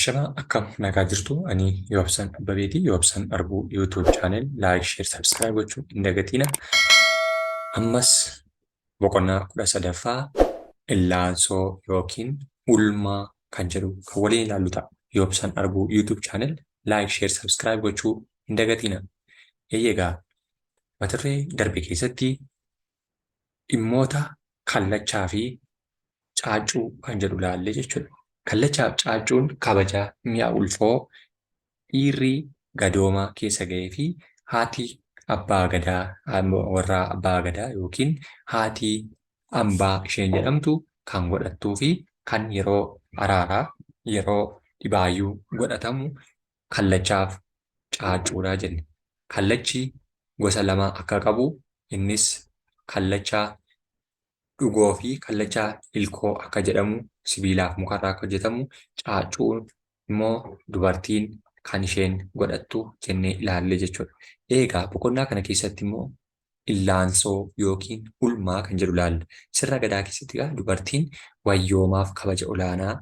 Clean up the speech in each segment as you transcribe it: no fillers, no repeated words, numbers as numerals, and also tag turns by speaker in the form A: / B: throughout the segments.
A: Ashamaa, akkam nagaa jirtu? Ani Yoobsan Abbabeeti. Yoobsan Arbuu YouTube channel like, share, subscribe gochuu hin dagatina. Ammas boqonnaa 13ffaa illaansoo yookiin ulmaa kan jedhu kan waliin ilaallu ta'a. Yoobsan Arbuu YouTube channel like, share, subscribe gochuu hin dagatina. Eeyyee, mata duree darbe keessatti dhimmoota kallachaa fi caaccuu kan jedhu ilaalle jechuudha. Kallachaa fi caaccuun kabaja mi'a ulfoo dhiirri gadooma keessa ga'ee fi haati abbaa gadaa, warraa abbaa gadaa yookiin haati ambaa isheen jedhamtu kan godhattuu fi kan yeroo araaraa, yeroo dhibaayyuu godhatamu kallachaaf caaccuudha jenne. Kallachi gosa lama akka qabu, innis kallacha dhugoo fi kallacha ilkoo akka jedhamu, sibiilaaf mukarraa akka hojjetamu, caaccuun immoo dubartiin kan isheen godhattu jennee ilaalle jechuudha. Eegaa boqonnaa kana keessatti immoo illaansoo yookiin ulmaa kan jedhu ilaalla. Sirna gadaa keessatti egaa dubartiin wayyoomaaf kabaja olaanaa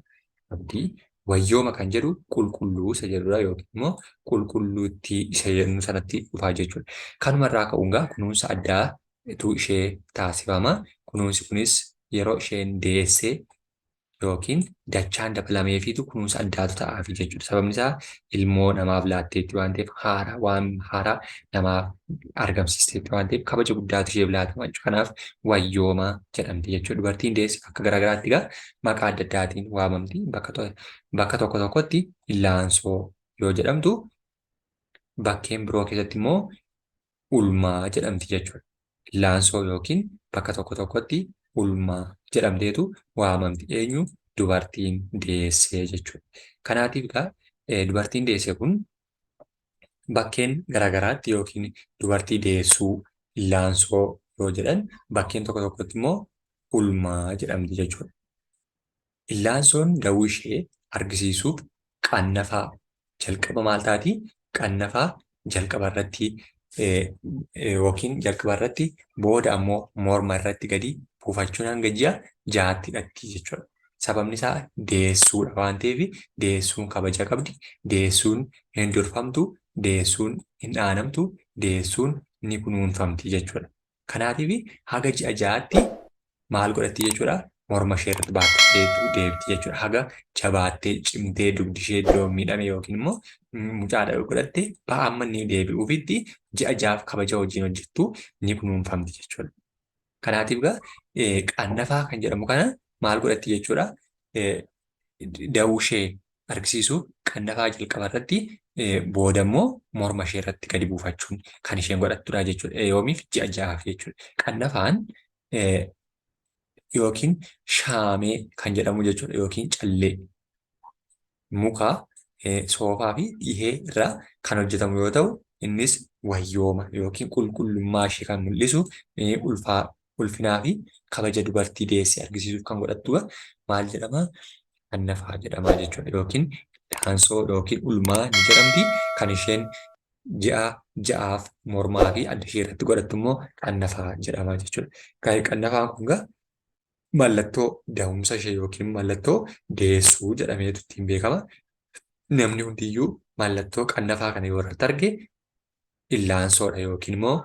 A: qabdi. Wayyooma kan jedhu qulqulluu isa jedhudha yookiin immoo qulqulluuttii isa jennu sanatti dhufaa jechuudha. Kanumarraa ka'uun egaa kunuunsa addaa tu ishee taasifama. Kunuunsi kunis yeroo isheen deesse yookiin dachaan dabalameefiitu kunuunsa addaatu ta'aafi jechuudha. Sababni isaa ilmoo namaaf laatteetti waan ta'eef, haaraa waan haaraa namaaf argamsiisteetti waan ta'eef, kabaja guddaatu isheef laatama jechuudha. Kanaaf wayyooma jedhamti jechuudha. Dubartiin deesse bakka garaagaraatti egaa maqaa adda addaatiin waamamti. Bakka tokko tokkotti illaansoo yoo jedhamtu, bakkeen biroo keessatti immoo ulmaa jedhamti jechuudha. Illaansoo yookiin bakka tokko tokkotti ulmaa jedhamteetu waamamti. Eenyu? Dubartiin deessee jechuudha. Kanaatiif egaa dubartiin deesse kun bakkeen garaagaraatti yookiin dubartii deessuu illaansoo yoo jedhan, bakkeen tokko tokkotti immoo ulmaa jedhamti jechuudha. Illaansoon da'uu ishee argisiisuuf qannafaa jalqaba maal taati? Qannafaa jalqaba irratti yookiin jalqaba irratti, booda ammoo morma irratti gadi buufachuun hanga ji'a 6tti hidhatti jechuudha. Sababni isaa deessuudha waan ta'eef, deessuun kabaja qabdi, deessuun hin durfamtu, deessuun hin dhaanamtu, deessuun ni kunuunfamti jechuudha. Kanaatiif haga ji'a 6tti maal godhatti jechuudha? Morma ishee irratti baattee deemti jechuudha. Haga jabaattee cimtee dugdi ishee iddoo miidhame yookiin immoo mucaadha yoo godhatte ba'a amma inni deebi'uufitti ji'a 6f kabaja hojiin hojjettu ni kunuunfamti jechuudha. Kanaatiif egaa qannafaa kan jedhamu kana maal godhatti jechuudha? Da'uu ishee argisiisuuf qannafaa jalqaba irratti, booda immoo morma ishee irratti gadi buufachuun kan isheen godhattudha jechuudha. Yoomiif? Ji'a 6f jechuudha. Qannafaan yookiin shaamee kan jedhamu jechuudha yookiin callee muka soofaa fi dhihee irraa kan hojjetamu yoo ta'u, innis wayyooma yookiin qulqullummaa ishee kan mul'isu, ulfaa ulfinaa fi kabaja dubartii deesse argisiisuuf kan godhattu maal jedhama? Qannafaa jedhama jechuudha. Yookiin daansoo yookiin ulmaa ni jedhamti. Kan isheen ji'a 6f mormaa fi adda ishee irratti godhattu immoo qannafaa jedhama jechuudha. Qannafaan kun egaa mallattoo da'umsa ishee yookiin mallattoo deessuu jedhameetu ittiin beekama. Namni hundiyyuu mallattoo qannafaa kana yoo irratti arge illaansoodha yookiin immoo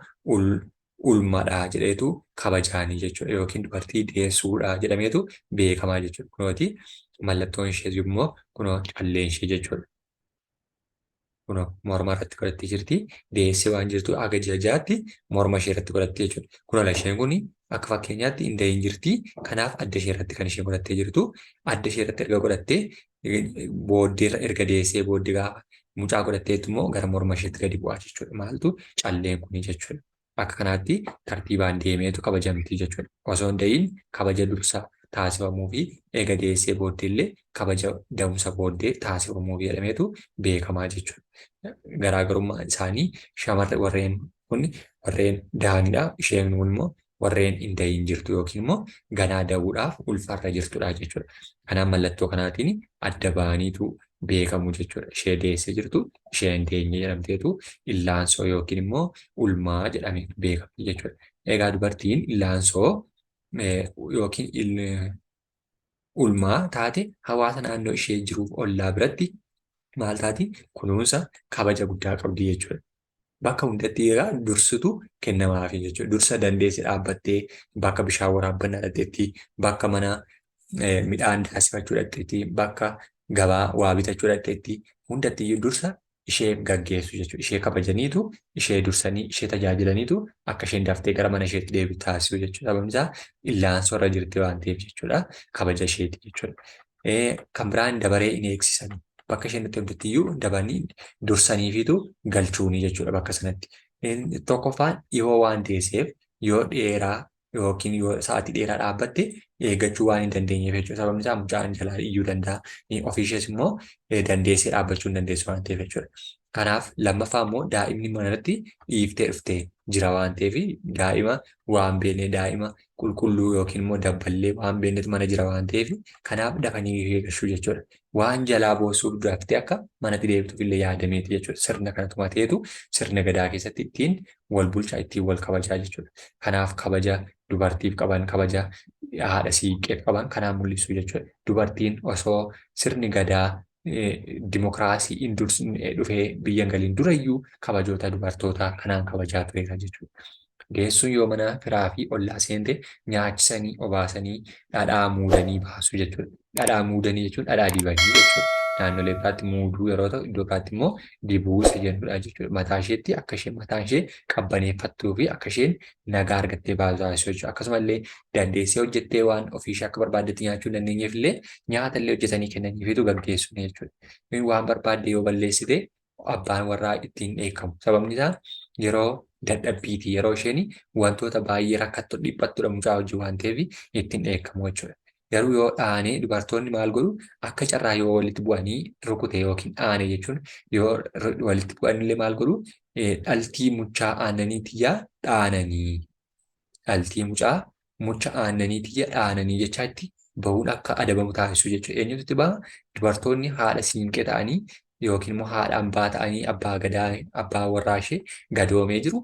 A: ulmadha jedheetu kabajaanii jechuudha yookiin dubartii deessuudha jedhameetu beekamaa jechuudha. Kunooti mallattoon ishee immoo kunoo calleen ishee jechuudha. Kunoo morma irratti godhattee jirti. Deessee waan jirtu haga ji'a 6tti morma ishee irratti godhattee jechuudha. Kunoo isheen kun akka fakkeenyaatti hin dahin jirti. Kanaaf adda ishee irratti kan isheen godhattee jirtu, adda ishee irratti erga godhattee booddeerra, erga deessee booddee gaafa mucaa godhatteetu immoo gara morma isheetti gadi bu'aa jechuudha. Maaltu? Calleen kuni jechuudha. Akka kanaatti tartiibaan deemeetu kabajamti jechuudha. Osoo hin dahin kabaja dursa taasifamuu fi eega deessee booddee illee kabaja da'umsa booddee taasifamuuf jedhameetu beekamaa jechuudha. Garaagarummaan isaanii shamarri warreen kun warreen da'anidha. Isheen kun immoo warreen hin dahin jirtu yookiin immoo ganaa da'uudhaaf ulfarra jirtudha jechuudha. Kanaaf mallattoo kanaatiin adda ba'aniitu beekamu jechuudha. Ishee deessee jirtu, ishee hin deenye jedhamteetu illaansoo yookiin immoo ulmaa jedhameetu beekamti jechuudha. Egaa dubartiin illaansoo yookiin ulmaa taate hawaasa naannoo ishee jiruuf ollaa biratti Maal taati? Kunuunsa kabaja guddaa qabdi jechuudha. Bakka hundatti egaa dursitu kennamaafi jechuudha. Dursa dandeessee dhaabbattee bakka bishaan waraabbannaa dhaqxeetti, bakka mana midhaan daasifachuu dhaqxeetti, bakka gabaa waa bitachuu dhaqxeetti hundatti iyyuu dursa ishee gaggeessu jechuudha. Ishee kabajaniitu, ishee dursanii, ishee tajaajilaniitu akka isheen daftee gara mana isheetti deebitu taasisu jechuudha. Sababni isaa illaansoo irra jirti waan ta'eef jechuudha. Kabaja isheeti jechuudha. Kan biraan dabaree hin eegsisan. Bakka isheen itti hojjetti iyyuu dabanii dursaniifiitu galchuuni jechuudha bakka sanatti. Tokkoffaan dhihoo waan teesseef yoo dheeraa yookiin yoo sa'aatii dheeraa dhaabbatte eeggachuu waan hin dandeenyeef jechuudha. Sababni isaa mucaan jalaa iyyuu danda'a. Ofiishees immoo dandeessee dhaabbachuu hin dandeessu waan ta'eef jechuudha. Kanaaf lammaffaa immoo daa'imni manatti dhiiftee dhuftee jira waan ta'eef daa'ima waan beekne daa'ima qulqulluu yookiin immoo dabballee waan beeknetu mana jira waan ta'eef kanaaf dafanii eeggachuu jechuudha. Waan jalaa boosuuf daftee akka manatti deebituuf illee yaadameeti jechuudha. Sirna kana tumateetu sirna gadaa keessatti ittiin wal bulchaa ittiin wal kabajaa jechuudha. Kanaaf kabaja dubartiif qaban kabaja haadha siiqqeef qaban kanaan mul'isu jechuudha. Dubartiin osoo sirni gadaa dimokiraasii hin dhufee biyya hin galiin durayyuu kabajoota dubartootaa kanaan kabajaa tureera jechuudha. Deessuun yoo mana firaa fi ollaa seente nyaachisanii obaasanii dhadhaa muudanii baasu jechuudha. Dhadhaa muudanii jechuun dhadhaa dibanii jechuudha. Naannolee biraatti muuduu yeroo ta'u iddoo biraatti immoo dibuu isa jennudha jechuudha. Mataa isheetti akka isheen mataan ishee qabbaneeffattuu fi akka isheen nagaa argattee baatu taasisu jechuudha. Akkasumallee dandeessee hojjettee waan ofiishee akka barbaaddetti nyaachuu hin dandeenyeef illee nyaata illee hojjetanii kennaniifiitu gaggeessu jechuudha. Waan barbaadde yoo balleessite abbaan warraa ittiin dheekkamu. Sababni isaa yeroo dadhabbiiti yeroo isheen wantoota baay'ee rakkattu dhiphattudha mucaa hojii waan ta'eef ittiin dheekkamu jechuudha. Garuu yoo dhaane dubartoonni maal godhu akka carraa yoo walitti bu'anii rukute yookiin dhaane jechuun yoo walitti bu'anillee maal godhu dhaltii muchaa aannanii tiyyaa dhaananii dhaltii mucaa mucha aannanii tiyya dhaananii jechaa itti bahuun akka adabamu taasisu jechuudha. Eenyutu itti baha? Dubartoonni haadha siinqee ta'anii yookiin immoo haadha ambaa ta'anii abbaa gadaa abbaa warraa ishee gadoomee jiru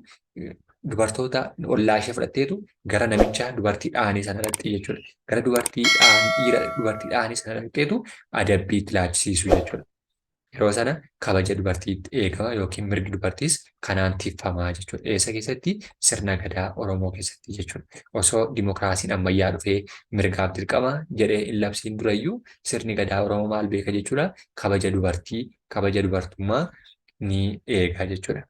A: dubartoota ollaa ishee fudhatteetu gara namicha dubartii dhaanee sana dhaqxi jechuudha. Gara dubartii dhiira dubartii dhaanee sana dhaqxeetu adabbii itti laachisiisu jechuudha. Yeroo sana kabaja dubartiitti eegama yookiin mirgi dubartiis kanaan tikfamaa jechuudha. Eessa keessatti? Sirna gadaa Oromoo keessatti jechuudha. Osoo dimokiraasiin ammayyaa dhufee mirgaaf dirqama jedhee hin labsiin durayyuu sirni gadaa Oromoo maal beeka jechuudha? Kabaja dubartii, kabaja dubartummaa ni eega jechuudha.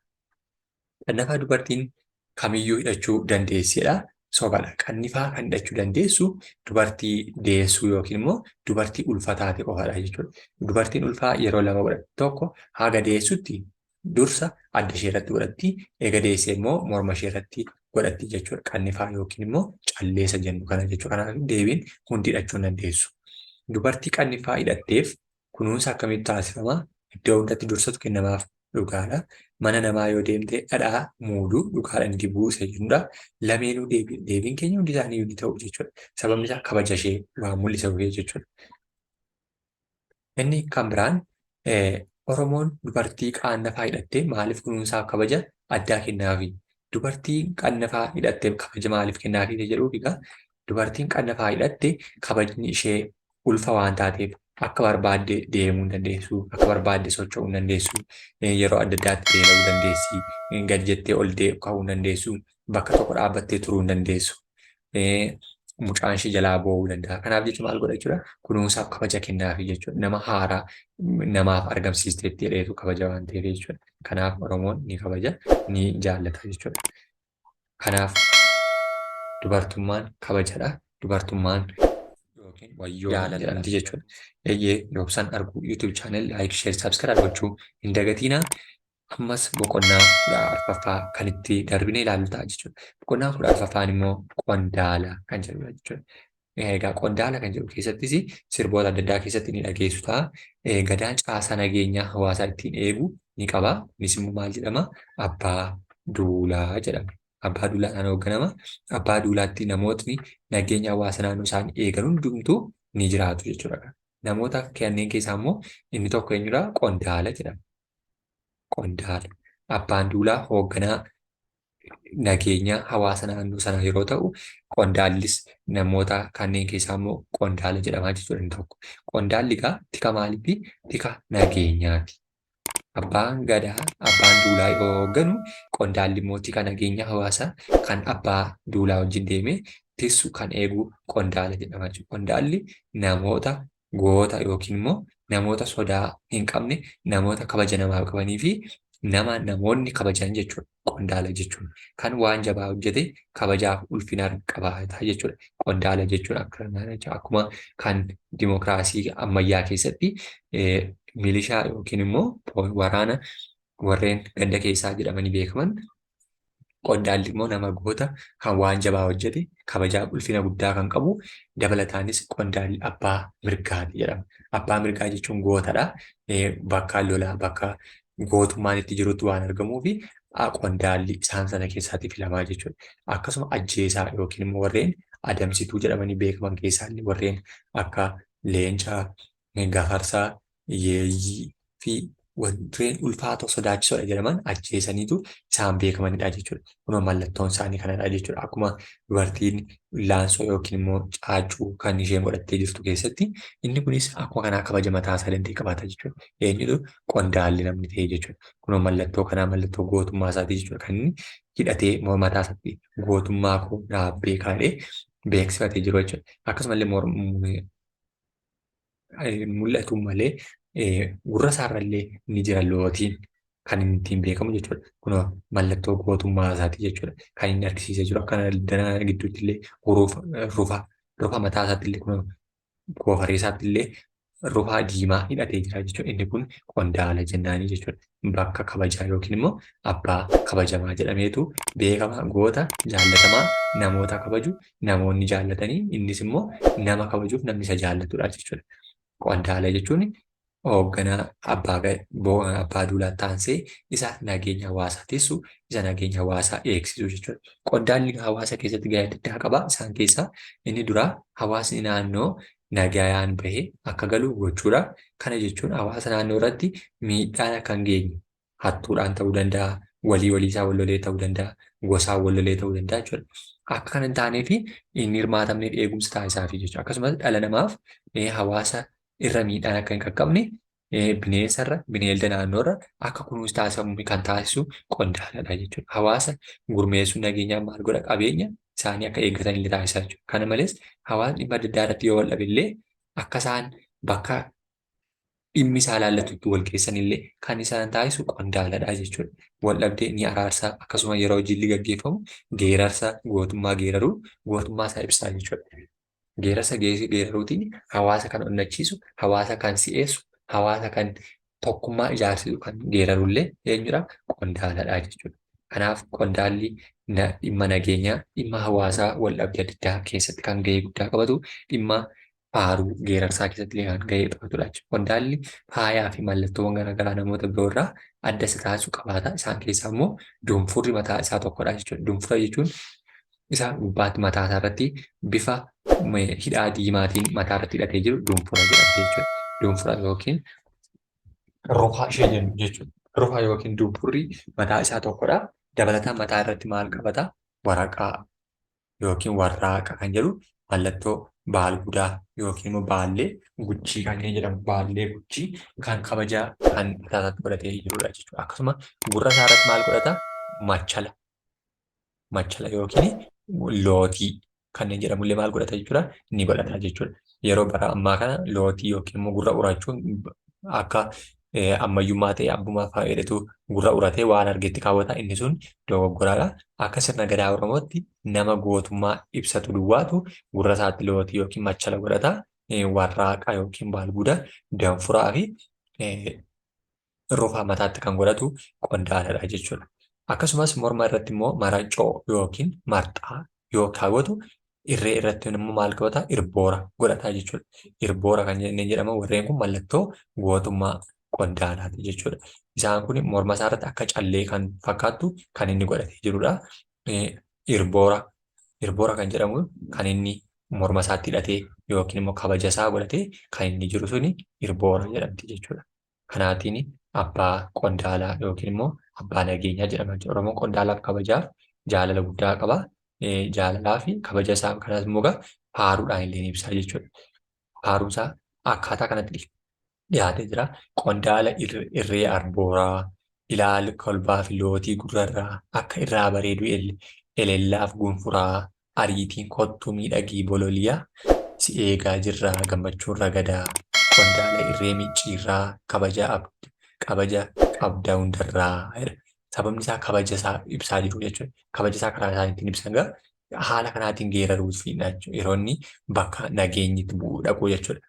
A: Qannafaa dubartiin kamiyyuu hidhachuu dandeessidha. Sobadha. Qannifaa kan hidhachuu dandeessu dubartii deessuu yookiin immoo dubartii ulfa taate qofadha jechuudha. Dubartiin ulfaa yeroo lama godhatti. Tokko haga deessutti dursa adda ishee irratti godhatti. Eega deessee immoo morma ishee irratti godhatti jechuudha. Qannifaa yookiin immoo calleessa jennu kana jechuudha. Kanaaf deebiin hundi hidhachuu hin dandeessu. Dubartii qannifaa hidhatteef kunuunsa akkamiitu taasifama? Iddoo hundatti dursatu kennamaaf dhugaadha. Mana namaa yoo deemte dhadhaa muuduu dhugaadhaan dibuu isa jennudha. Lameenuu deebiin keenya hundi isaanii ni ta'u jechuudha. Sababni isaa kabaja ishee waan mul'isuuf jechuudha. Inni kan biraan Oromoon dubartii qaannafaa hidhattee maaliif kunuunsaaf kabaja addaa kennaafi? Dubartii qannafaa hidhattee kabaja maaliif kennaafi jedhuuf egaa dubartiin qannafaa hidhatte kabajni ishee ulfa waan taateef akka barbaadde deemuu hin dandeessu, akka barbaadde socho'uu hin dandeessu, yeroo adda addaatti beela'uu dandeessi, gad jettee ol ka'uu hin dandeessu, bakka tokko dhaabbattee turuu hin dandeessu. Mucaan ishee jalaa boo'uu danda'a. Kanaaf jecha maal godha jechuudha? Kunuunsaaf kabaja kennaafi jechuudha. Nama haaraa namaaf argamsiisteetti jedheetu kabaja waan ta'eef jechuudha. Kanaaf Oromoon ni kabaja, ni jaallata jechuudha. Kanaaf dubartummaan kabajadha. Dubartummaan yookiin wayyoo jedhamti jechuudha. Eeyyee Yoobsan Arguu YouTube channel like, share, subscribe gochuu hin dagatiinaa. Ammas boqonnaa 14ffaa kan itti darbinee ilaallu ta'a jechuudha. Boqonnaa 14ffaan immoo qondaala kan jedhudha jechuudha. Egaa qondaala kan jedhu keessattis sirboota adda addaa keessatti ni dhageessu ta'a. Gadaan caasaa nageenyaa hawaasaa ittiin eegu ni qaba. Kunis immoo maal jedhama? Abbaa duulaa jedhama. Abbaa duulaadhaan hoogganama. Abbaa duulaatti namootni nageenya hawaasa naannoo isaanii eegan hundumtuu ni jiraatu jechuudha. Namoota kanneen keessaa immoo inni tokko eenyudha? Qondaala jedhama. Qondaala. Abbaan duulaa hoogganaa nageenya hawaasa naannoo sanaa yeroo ta'u, qondaallis namoota kanneen keessaa immoo qondaala jedhamaa jechuudha inni tokko. Qondaalli egaa tika maaliiti? Tika nageenyaati. Abbaan gadaa abbaan duulaa yeroo hoogganu, qondaalli immoo tika nageenya hawaasaa kan abbaa duulaa wajjin deemee tiksu kan eegu qondaala jedhama jechuudha. Qondaalli namoota goota yookiin immoo namoota sodaa hin qabne, namoota kabaja namaaf qabanii fi nama namoonni kabajan jechuudha. Qondaala jechuun kan waan jabaa hojjete kabajaaf ulfina qabaata jechuudha. Qondaala jechuun akkuma kan dimokiraasii ammayyaa keessatti milishaa yookiin immoo waraana warreen ganda keessaa jedhamanii beekaman, qondaalli immoo nama goota kan waan jabaa hojjete kabajaaf ulfina guddaa kan qabu. Dabalataanis qondaalli abbaa mirgaati jedhama. Abbaa mirgaa jechuun gootadha. Bakka lolaa bakka gootummaan itti jirutti waan argamuufi qondaalli isaan sana keessaatti filamaa jechuudha. Akkasuma ajjeesaa yookiin immoo warreen adamsituu jedhamanii beekaman keessaa warreen akka leencaa, gafarsaa, yeeyyii fi warreen ulfaatoo sodaachisoodha jedhaman ajjeesaniitu isaan beekamanidha jechuudha. Kunoo mallattoon isaanii kanadha jechuudha. Akkuma dubartiin laansoo yookiin immoo caaccuu kan isheen godhattee jirtu keessatti inni kunis akkuma kanaa kabaja mataa isaa danda'e qabaata jechuudha. Eenyutu? Qondaalli namni ta'e jechuudha. Kunoo mallattoo kanaa mallattoo gootummaa isaatii jechuudha. Kan inni hidhatee mataa isaatti gootummaa koo naaf beekaa jedhee beeksifatee jiru jechuudha. Akkasumallee mul'atu malee gurra isaarrallee ni jira lootiin kan inni ittiin beekamu jechuudha. Kunoo mallattoo gootummaa isaati jechuudha. Kan inni argisiisee jiru akka danaa gidduutti illee rufa rufa mataa isaatti illee kunoo goofaree isaatti illee rufaa diimaa hidhatee jira jechuudha. Inni kun qondaala jennaanii jechuudha. Bakka kabajaa yookiin immoo abbaa kabajamaa jedhameetu beekama. Goota jaallatamaa namoota kabaju namoonni jaallatanii innis immoo nama kabajuuf namni isa jaallatudha jechuudha. Qondaala jechuun hoogganaa abbaa duulaa taansee isa nageenya hawaasaa tiksu, isa nageenya hawaasaa eegsisu jechuudha. Qondaalli hawaasa keessatti gahee adda addaa qaba. Isaan keessaa inni duraa hawaasni naannoo nagayaan bahee akka galu gochuudha. Kana jechuun hawaasa naannoo irratti miidhaan akka hin geenye hattuudhaan ta'uu danda'a, walii walii isaa wal lolee ta'uu danda'a, gosaan wal lolee ta'uu danda'a jechuudha. Akka kana hin taaneef inni hirmaatamneef eegumsa taasisaafi jechuudha. Akkasumas dhala namaaf hawaasa irra miidhaan akka hin qaqqabne bineensarra, bineelda naannoorra akka kunuunsi taasifamu kan taasisu qondaaladha jechuudha. Hawaasa gurmeessuun nageenyaa maal godha? Qabeenya isaanii akka eeggatan illee taasisa jechuudha. Kana malees hawaasni dhimma adda addaa irratti yoo wal dhabe illee akka isaan bakka dhimmi isaa ilaallatutti wal geessan illee kan isaan taasisu qondaaladha jechuudha. Wal dhabdee ni araarsa, akkasuma yeroo jilli gaggeeffamu geerarsa gootummaa geeraruu gootummaa isaa ibsaa jechuudha. Geerarsa geeraruutiin hawaasa kan onnachiisu, hawaasa kan si'eessu, hawaasa kan tokkummaa ijaarsisu kan geerarullee eenyudha? Qondaaladha jechuudha. Kanaaf qondaalli dhimma nageenyaa, dhimma hawaasaa wal dhabdee adda addaa keessatti kan gahee guddaa qabatu, dhimma faaruu geerarsaa keessatti illee kan gahee taphatudha jechuudha. Qondaalli faayaa fi mallattoowwan garaagaraa namoota biroo irraa adda isa taasisu qabaata. Isaan keessaa immoo dunfurri mataa isaa tokkodha jechuudha. Dunfura jechuun isa gubbaatti mataa isaa irratti bifa hidhaa diimaatiin mataa irratti hidhatee jiru dunfura jedhamti jechuudha. Dunfura yookiin rufaa ishee jennu jechuudha. Rufaa yookiin dunfurri mataa isaa tokkodha. Dabalataan mataa irratti maal qabata? Waraqaa yookiin warraaqa kan jedhu mallattoo baalgudaa yookiin immoo baallee guchii kan inni jedhamu baallee guchii kan kabajaa kan mataa isaatti godhatee jirudha jechuudha. Akkasuma gurra isaa irratti maal godhata? Machala. Machala yookiin lootii kanneen jedhamullee maal godhata jechuudha? Ni godhata jechuudha. Yeroo bara ammaa kana lootii yookiin immoo gurra urachuun akka ammayyummaa ta'e abbumaa fayyadatu gurra uratee waan argetti kaawwata, inni sun dogoggoraadha. Akka sirna gadaa Oromootti nama gootummaa ibsatu duwwaatu gurra isaatti lootii yookiin machala godhata. Warraaqa yookiin baalguda, danfuraa fi rufaa mataatti kan godhatu qondaaladha jechuudha. Akkasumas morma irratti immoo maraccoo yookiin marxaa yoo kaawwatu, irree irratti immoo maal qabata? Irboora godhata jechuudha. Irboora kan jenneen jedhama, warreen kun mallattoo gootummaa qondaalaati jechuudha. Isaan kun morma isaa irratti akka callee kan fakkaattu kan inni godhatee jirudha. Irboora irboora kan jedhamu kan inni morma isaatti hidhatee yookiin immoo kabaja isaa godhatee kan inni jiru suni irboora jedhamti jechuudha. Kanaatiin abbaa qondaalaa yookiin immoo abbaa nageenyaa jedhama jechuudha. Oromoon qondaalaaf kabajaaf Jaalala guddaa qaba. Jaalalaa fi kabaja isaa kanas immoo egaa faaruudhaan illee ni ibsa jechuudha. Faaruun isaa akkaataa kanatti dhiyaatee jira. Qondaala irree arbooraa, ilaal kolbaa fi lootii gurrarraa, akka irraa bareedu elellaaf gunfuraa, ariitiin kottu miidhagii bololiyaa, si eegaa jirraa gammachuun ragadaa, qondaala irree micciirraa, kabaja kabaja qabda hundarraa jedha. Sababni isaa kabaja isaa ibsaa jiru jechuudha. Kabaja isaa karaa isaan ittiin ibsan egaa haala kanaatiin geeraruufiidha jechuudha. Yeroo inni bakka nageenyi itti bu'u dhaqu jechuudha.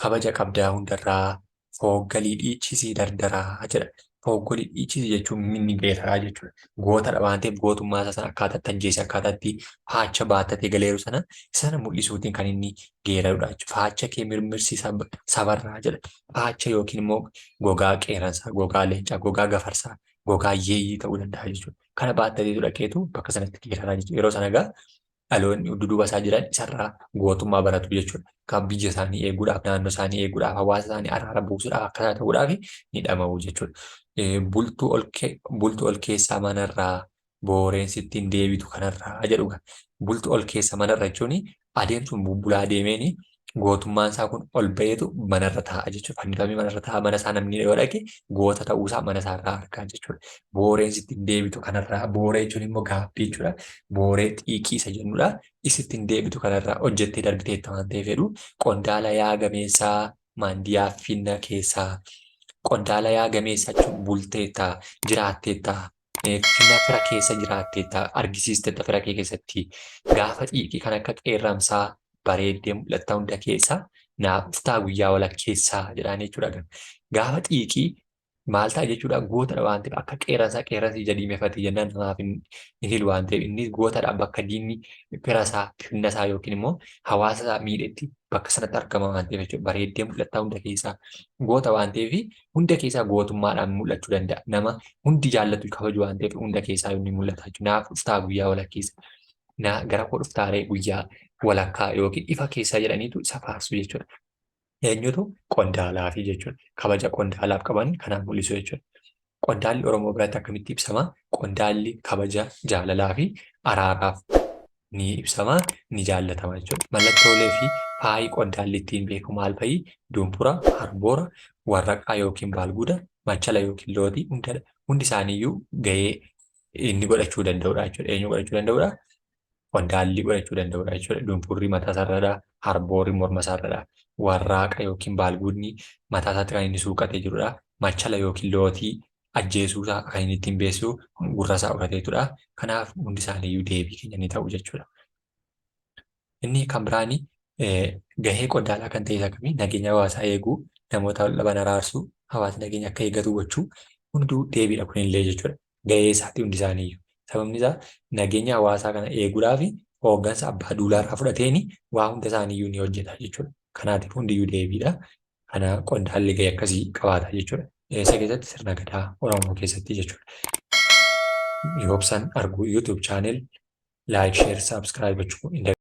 A: Kabaja qabdaa hundarraa fooggalii dhiichisii dardaraa jedha. Fooggalii dhiichisii jechuun inni geeraraa jechuudha. Gootadha waan ta'eef gootummaa isaa sana akkaataa itti ajjeese akkaataa itti faacha baattatee galeeru sana sana mul'isuutiin kan inni geerarudha jechuudha. Faacha kee mirmirsi sabarraa jedha. Faacha yookiin immoo gogaa qeerransaa, gogaa leencaa, gogaa gafarsaa, gogaa yeeyyii ta'uu danda'a jechuudha. Kana baattatee dhaqeetu bakka sanatti geeraraa jechuudha. Yeroo sana egaa dhaloonni dudduuba isaa jiran isarraa gootummaa baratu jechuudha. Kan biyya isaanii eeguudhaaf, naannoo isaanii eeguudhaaf, hawaasa isaanii araara buusuudhaaf akkasaa ta'uudhaaf ni dhama'u jechuudha. Bultu ol keessaa manarraa booreen sitti hin deebitu kanarraa jedhu. Bultu ol keessa manarra jechuun adeemsuun bubbulaa deemeeni gootummaan isaa kun ol ba'eetu manarra taa'a jechuudha. Fannifamee manarra taa'a. Mana isaa namni yoo dhaqe goota ta'uusaa mana isaarraa argaa jechuudha. Booreen sitti hin deebitu kanarraa. Booree jechuun immoo gaabbii jechuudha. Booree xiiqii isa jennudha. Isitti hin deebitu kanarraa hojjettee darbiteetta waan ta'eef jedhu. Qondaala yaa gameessaa maandiyaa finna keessaa. Qondaala yaa gameessaa jechuun bulteetta, jiraatteetta, finna fira keessa jiraatteetta, argisiisteetta fira kee keessatti. Gaafa xiiqii kan akka qeerramsaa bareeddee mul'atta hunda keessaa naaf dhuftaa guyyaa walakkeessaa jedhaan jechuudha. Gaafa xiiqii maal ta'a jechuudha, gootadha waan ta'eef akka qeerransaa qeerransi ija diimeffate jennaan namaaf hin hilu waan ta'eef inni gootadha bakka diinni fira isaa finna isaa yookiin immoo hawaasa isaa miidhetti bakka sanatti argama waan ta'eef jechuudha. Bareeddee mul'atta hunda keessaa goota waan ta'eef hunda keessaa gootummaadhaan mul'achuu danda'a. Nama hundi jaallatu kabaju waan ta'eef hunda keessaa inni mul'ata jechuudha. Naaf dhuftaa guyyaa walakkeessa. Naa gara koo dhuftaaree guyyaa walakkaa yookiin ifa keessaa jedhaniitu isa faarsu jechuudha. Eenyutu? Qondaalaafi jechuudha. Kabaja qondaalaaf qaban kanaan mul'isu jechuudha. Qondaalli Oromoo biratti akkamitti ibsama? Qondaalli kabaja jaalalaa fi araaraaf ni ibsama, ni jaallatama jechuudha. Mallattoolee fi faayi qondaalli ittiin beekamu maal fa'i? Dumpura, harboora, warraqaa yookiin baalguda, machala yookiin lootii hundi isaaniiyyuu gahee inni godhachuu danda'udha jechuudha. Eenyu godhachuu danda'udha? Qondaalli godhachuu danda'udha jechuudha. Dunfurri mataa isaarradha, harboorri morma isaarradha, warraaqa yookiin baalgudni mataa isaatti kan inni suuqatee jirudha. Machala yookiin lootii ajjeesuu isaa kan inni ittiin beeksisu gurra isaa urateetudha. Kanaaf hundi isaaniiyyuu deebii keenya ni ta'u jechuudha. Inni kan biraani gahee qondaalaa kan ta'e isa kamii? Nageenya hawaasaa eeguu, namoota wal dhaban araarsuu, hawaasni nageenya akka eeggatu gochuu hunduu deebiidha kunillee jechuudha. Gahee isaati hundi isaaniiyyuu. Sababni isaa nageenya hawaasaa kana eeguudhaaf hooggansa abbaa duulaa irraa fudhateeni waa hunda isaaniiyyuu ni hojjeta jechuudha. Kanaatiif hundiyyuu deebiidha. Kana qondaalli gahee akkasii qabaata jechuudha. Eessa keessatti? Sirna gadaa Oromoo keessatti jechuudha. Yoobsan Arguu YouTube channel like, share, subscribe gochuu hin dagatinaa.